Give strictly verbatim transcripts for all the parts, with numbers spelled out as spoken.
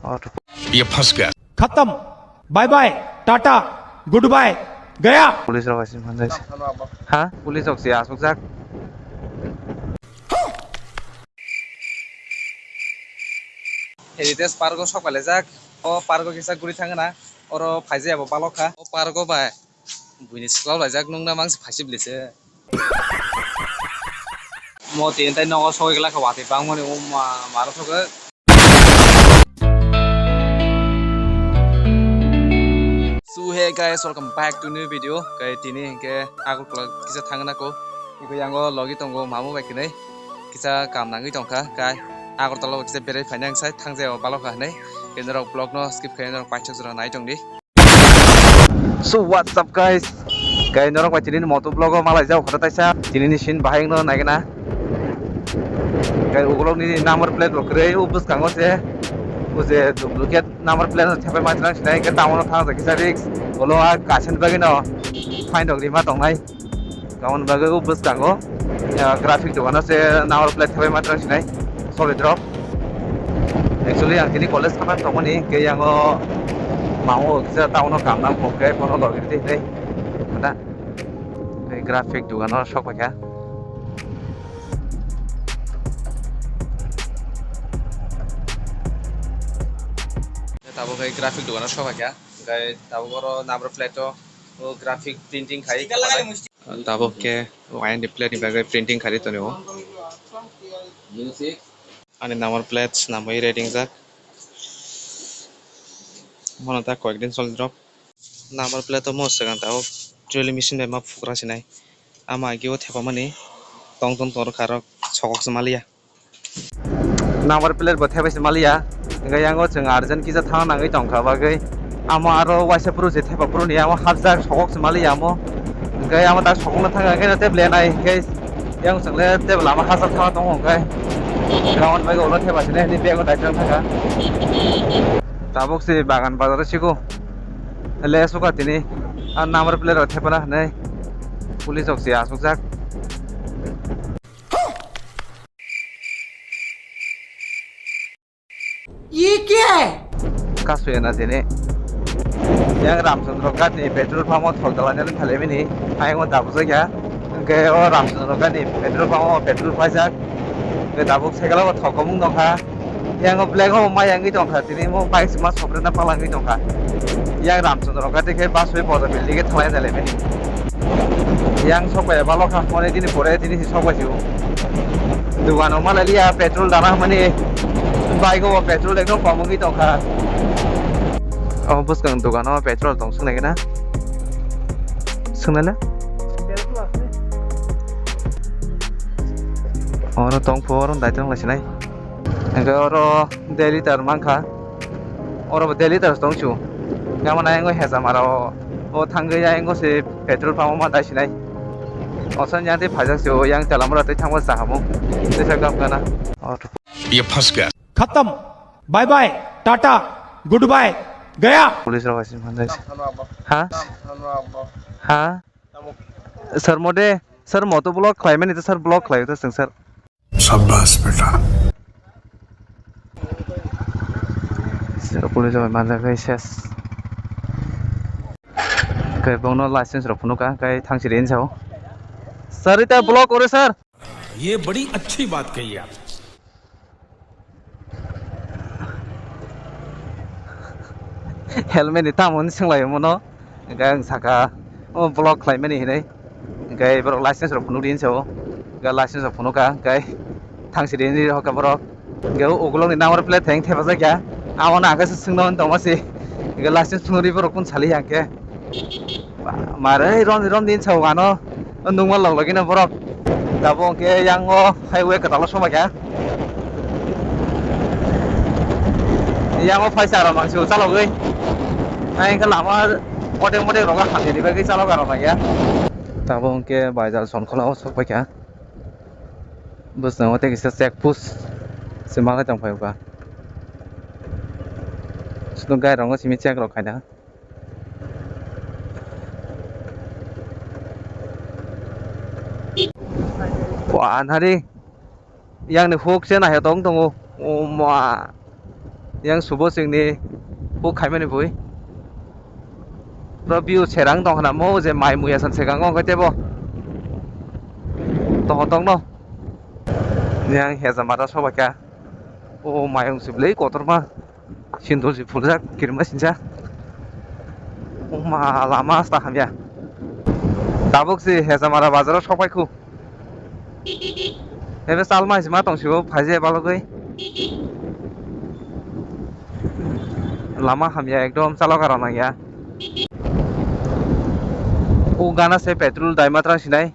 ये फंस गया। खत्म। Bye bye, tata, goodbye, गया। Police rok hai se manjak se. Ha? Police rok se asukjak. Heritage Park o sok pailajak. O park o kisa guri thangna. Oro phaijaya bo balok kha. O park o bai buini swkang laijak nungna mangsi phaisip lise. Mo tin tai nogo sogwi glak watwi bangmani o ma maro sogwi. So hey guys, welcome back to new video. Kai tini hingke Agartala kisa thangna ko. Ibo yango logi tongo mamu bai kwnwi. Kisa kam nangwi tongkha. Kai Agartala kisa berai phaina ang sai thangjaya o balok kha hinwi. Khe norok vlog no skip khlai norok paithak jora nai tongdi. So what's up guys? Guys, norok bai tini moto vlog o malai jao khata taisa. Tini ni scene bahai no nai gana. Guys, ukulok ni number plate bo kwrwi, o bwskango se. O je duplicate number plate no thepai ma sinai, ke tamo no thang kisa risk. Bolo a kasen bagwi no fine rok rima tongnai. Tamoni bagwi o bwskango, ah, graphic dogano se number plate thepai ma sinai solid rok. Actually, ang tini college thangna tongmani, hingke yango mango kisa town o kam nang khe bono logi rwdi hinwi. Mada, tei graphic dogano sok paikha. Tabuk khe graphic dogano sok paikha, hingke tabuk oro number plate o graphic printing khai. Tabuk khe wine ni plate ni bagwi printing kharwi tongo. Ani number plate swnamwi ready wngjak. Mono ta koyekdin choli drop. Number plate o mo swkang tabuk drilling machine bai ma phugra sinai. Ama agi o thepamani tong tong tong rwkha rok sokok se maliya. Number plate bo thepai se maliya. Hingke yango chwng urgent kisa thang nangwi tongkha bagwi. Amo aro waisa phuru se thepa phuru ni amo hapjak sokok se maliya amo. Hingke amo tak sokok no thang khe tei blenai hingke yang chwng le tei lama hapjak thang tongo hingke. Ground bai ulo thepa sini ni bag o daitang thangkha. Tabuk se bagan bazar o sigo. Le suka tini a number plate rok thepana hinwi police rok se asukjak. ये क्या है? Kasu ya na tini. Yang Ramchandra Ghat ni petrol pump o thok dalai nani thalaimani. Ayang o dabu jakya. Hingke o Ramchandra Ghat ni petrol pump o petrol paijak. Hingke tabuk cycle o thok komung nokha. Yang o black o ma yangwi tongkha. Tini mo bike sima sobrena palangwi tongkha. Yang Ramchandra Ghat khe bus bai boda building khe thalai nalaimani. Yang sok bai balo kha phone dini pore dini sok bai o. Dugan o malai liya petrol dana mani bike o petrol ekdom kom wngwi tongkha. O bwskang dugan o petrol tong swngnai gana. Swngnai le? Oro tong pho oro dai tong lai sinai. Hingke oro dui liter mankha. Oro bo dui liter tong chu. Gama na yango hesa mara o. O thangwi yango se petrol pump o ma dai sinai. Osan yang tei phaijak se o yang tela mura tei thangma sa hamo. Tei sa gam gana. Auto. ये फंस गया। खत्म। Bye bye. Tata. Goodbye. गया। Police rok asin manjai se. Ha? Ha? Sir mode, sir moto block khlaimani to sir block khlai to sir. Sir. Shabash beta. Sir police rok manjak kai ses. Kai bongno license rok phunukha kai thangsi rin sao. Sir ita block ore sir. ये बड़ी अच्छी बात कही आप। Helmet ni tamo hwnwi swnglaio mono. Hwnkhe ang sakha, o block khlaimani hinwi. Hwnkhe borok license rok phunukdi hinwi sao. Hwnkhe license rok phunukha, hwnkhe thangsidi hinwi hoka borok. Hwnkhe o ukulokni number plate theng thepajak ya. Amo no ang khe swngna hwn tongma se. Hwnkhe license phunukdi borok kun sali ya hwnkhe. Marwk rom rom din sao ano nungma log logino borok. Tabuk hwnkhe yang o highway kwtal o soma kha. Yang o phaisa aro mangso chalogwi. Ang hwnkhe lama motek motek rogo hamya ni bagwi chalok aro manya. Tabuk hwnkhe baizal Sonkhola o sok paikha. Bwskango tei kisa check post se manwi tongphai o kha. Chwng gai rongo simi check rok khaina. Anhari yang ni huk se naiha tong tongo. O ma. Yang subo chwngni huk khaimani bui. Bro view serang tong khna mo je mai muya san segang o khe tebo. Tong tong no. Yang heza mata soba kya. O mayung siblei kotorma. Sindol si phuljak kirima sinjak. Oma lama asta hamya. Tabuk si heza mara bazaro sokpai khu. Ebe salma sima tong sibo phaije balogoi. Lama hamya ekdom chalo garo nangya. O gana se petrol daima tra sinai.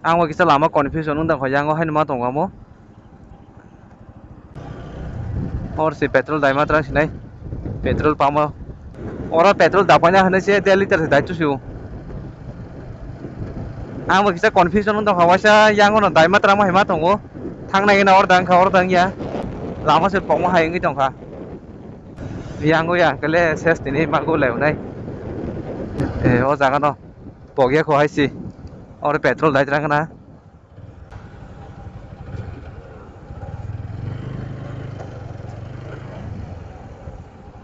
Ang bo kisa lama confusion wng tong kha, yang o haino ma tongo amo. Or se petrol daima tra sinai. Petrol pump o. Oro petrol dapaina hinwi se der liter se daitu sio. Ang bo kisa confusion wng tongkha, waisa yango no daima trama hai ma tongo. Thangnai gana or dang kha, or dang ya. Lama se pokma hai wngwi tongkha. Yango ya kele ses tini mago leunai. Eh, o jaga no pokya kho hai si. Oro petrol dai tra gana.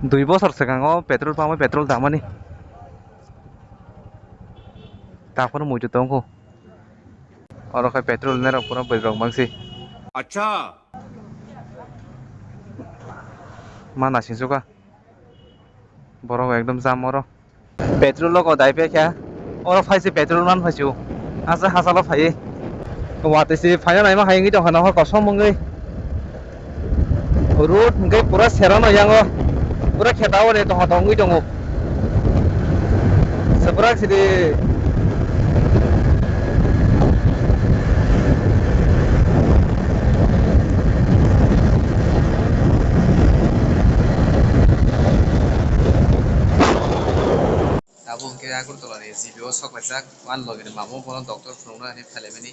Dui bosor swkango petrol pump o petrol damani. Taphano muitu tongo. Oro khe petrol nerok phano bwrwi rok mangsi. Acha. Ma nasing suka. Borok ekdom jam oro. Petrol logo dai pekha. Oro phaisi petrol man phaisi. Asa hasalo phai. Watwi si phaina naima hai wngwi tongkha nokha kosom wngwi. Road hwnkhe pura serano yango. Pura kheta o de tongkha tongwi tongo. Swprak sidi. Abo hwnkhe Agartala ni G B o sok laijak, ani logi ni mama bono doctor phunukna hinwi phailaimani.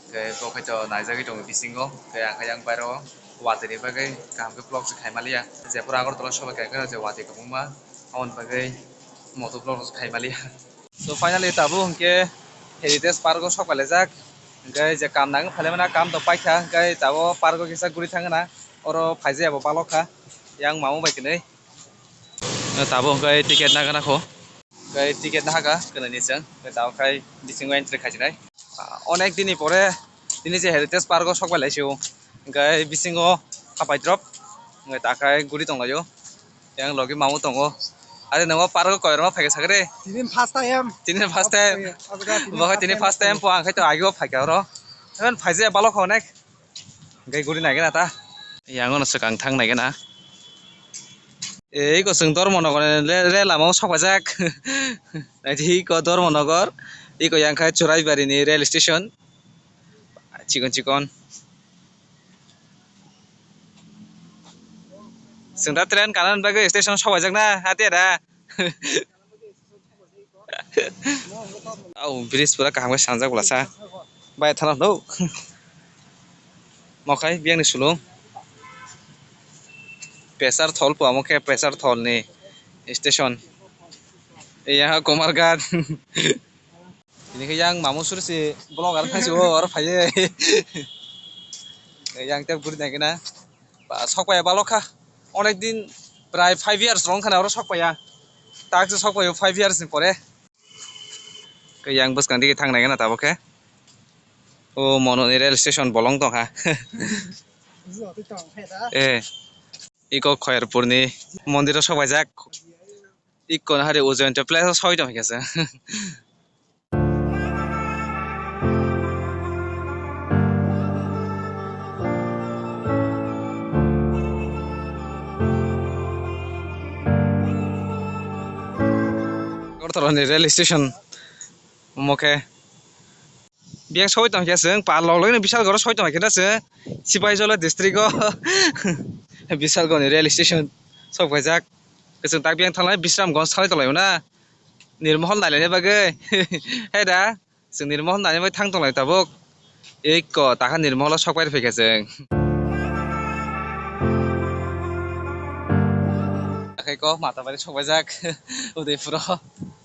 Hwnkhe bo khe to naijagwi tongo bisingo, hwnkhe ang khe yang bairo watwi ni bagwi kaham khe vlog se khai maliya. Jephuru Agartala sobai kha, hwnkhe je watwi kwbangma, aboni bagwi moto vlog se khai maliya. So finally tabuk hwnkhe Heritage Park o sok pailaijak, hwnkhe je kam nangwi phailaimani, kam to paikha, hwnkhe tabuk park o kisa guri thangna, oro phaijaya bo balok kha, yang mama bai kwnwi. Tabuk hwnkhe ticket nagana kho. Hwnkhe ticket nahaka kwnwi ni chwng. Hwnkhe tabuk khai bisingo entry khaijinai. Onek dini pore tini je Heritage Park o sok bai lai sio. Hwnkhe bisingo hapai drop. Hwnkhe takhai guri tong laio. Yang logi mamu tongo. Are nongo park o koirma phaikha sakre. Tini first time. Tini first time. Obo khe tini first time po ang khai to ageo phaikha oro. Even phaijaya balok onek. Hwnkhe guri naigena ta. Yango no swkang thang naigena. Ei ko chwng Dharmanagar ni le, le lama o sok paijak. Naidi iko Dharmanagar, iko yang khe Churaibari ni rail station. Chikon chikon. Chwng da train kana bagwi station sok paijak na, hati da. Au bridge pura kaham khe sanjak bwlasa. Bai thana nuk. Mokhai biyang ni sulung. Pressure thol po amo khe pressure thol ni station. Iya Kumarghat. Ini khe yang mamu suri si vlogger khai si o oro phai. Yang tep guri nai kena. Ba, sok paiya balok kha. Onek din, prai five years rong khana oro sok paiya. Tak se sok paiyo five years ni pore. Ke yang bwskang dige thang nai gana tabuk khe. O mono ni rail station bolong tong kha. Eh, iko Khoyerpur ni mondir o sok paijak. Iko hari Ujjayanta place o soi tong khe se. Agartala ni rail station omo khe. Biyang soi tong khe chwng par log logino Bisalgoro soi tong khe na chwng Sipaijala district o Bisalgor ni rail station sok paijak. Chwng tak biyang thanglai Bisramganj salai tong laio na. Nirmohol nailaina bagwi. Hai da, chwng Nirmohol naina bagwi thang tong lai tabuk. Eko takha Nirmohol o sok pai rw phaikha chwng. Akhai ko Matabari sok paijak Udaipur o.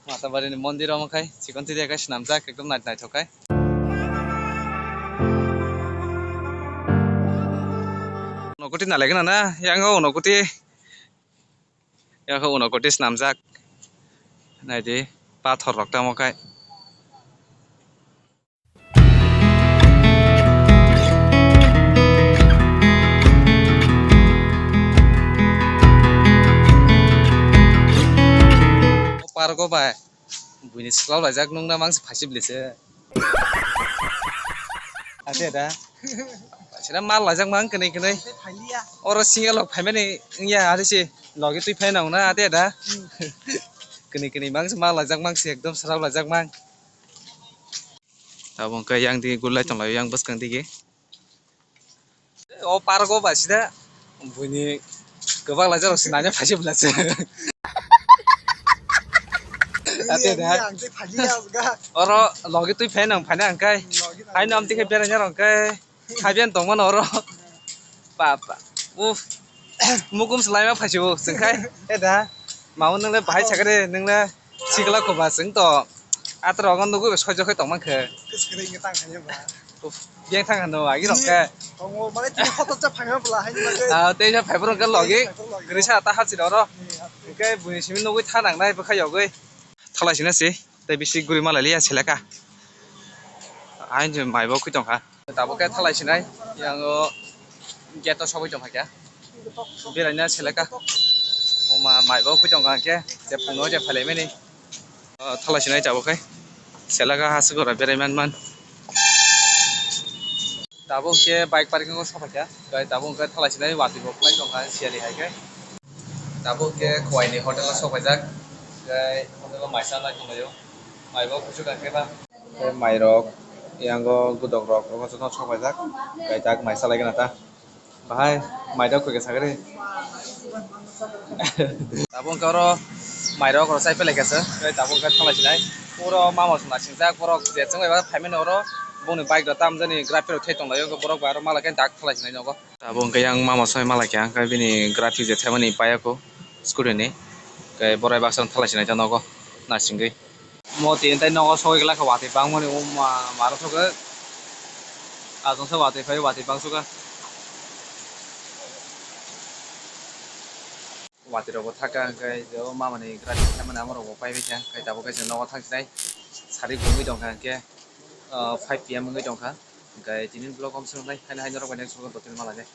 Matabari ni mondir omo khai chikon twi khe swnamjak ekdom nai-, naithok khai. Unokoti nalaigwna na, yang o Unokoti. Yakho uno koti snamjak. Naidi, pathor rok tamo khai. O park o bai buini swkang laijak nung na mangsi phaisip lese. Ate da. Sira mal laijak mang kene kene. Oro single rok phaimani wngya ari se logi twi phai nang na ate da. Kene kene mangsi mal laijak mangsi ekdom swrap laijak mang. Tabuk hwnkhe yang digi gulai tonglaio yang bwskang digi. O park o ba sida buini kwbang laijak rok se nanya phaisip lese. Ate da. Oro logi twi phai nang phaina hwnkhe. Haino amtwi khe beraina rok hwnkhe. Habian tongmano oro. Papa. Uff. Mukum swlaima phaisio chwngkhai. Eda. Mao nwngle bahai sakare nwngle sikla khoba chwng to. Atro ogon nugui soijo khai tongmankhe. Kwswrwng tang khayo ba. Uff. Yang thang hano agi rokhe. Tongo mane tini hoto cha phangma bla haino bagwi. Ah, teisa phaibrok khe logi. Phaibrok logi. Grisa ta hapsi oro. Ni hapsi. Hwnkhe buini simi nugui tha nangnai bwkha yogwi. Thalai sina se. Tei bisi guri malai liya seleka. Aini mai bo khui tongkha. Tabuk khe thalai sinai. Yang o gate o sogwi tongkha khe. Beraina seleka. Oma mai bo khui tongkha khe. Je phungo je phalai mani. O thalai sinai tabuk khe. Seleka ha swkora berai man man. Tabuk khe bike parking o sokha khe. Tei tabuk khe thalai sinai watwi bo khlai tongkha siyari hai khe. Tabuk khe Khowai ni hotel o sokpaijak, tei hotel o mai chanai tonglaio, mai bo kuchuk khe ba. Tei mai rok, yang o godok rok, omo joto sokpaijak, tei tak mai chalai gana ta. Bahai mai rok koi khe sagri. Tabuk khe oro mai rok rw chai pele khe se, tei tabuk khe thalai sinai. Puro mama song naising jak, borok je chwng bai phaimani oro, boni bike rok tamjani graphi rok thai tonglaio, borok bai oro malai khe tak thalai sinai nogo. Abo hwnkhe yang mama soi malai kha, hwnkhe bini graphic je thaimani paiya kho scooty ni, hwnkhe borai baksa thalai sinai ta nogo naisingwi. Mo tini tai nogo sogwi glak kha watwi bangmani, o ma, maro sogwi. Ajong sa watwi phai, watwi bang suga. Watwi rok bo thaka, hwnkhe je o mama ni graphic thaimani amo rok bo pai bai kha, hwnkhe tabuk khe chwng nogo thang sinai sari bo wngwi tong kha, hwnkhe, ah, five P M wngwi tong kha, hwnkhe tini vlog om swrwngnai haino, haino rok bai next vlog o tini malai nai.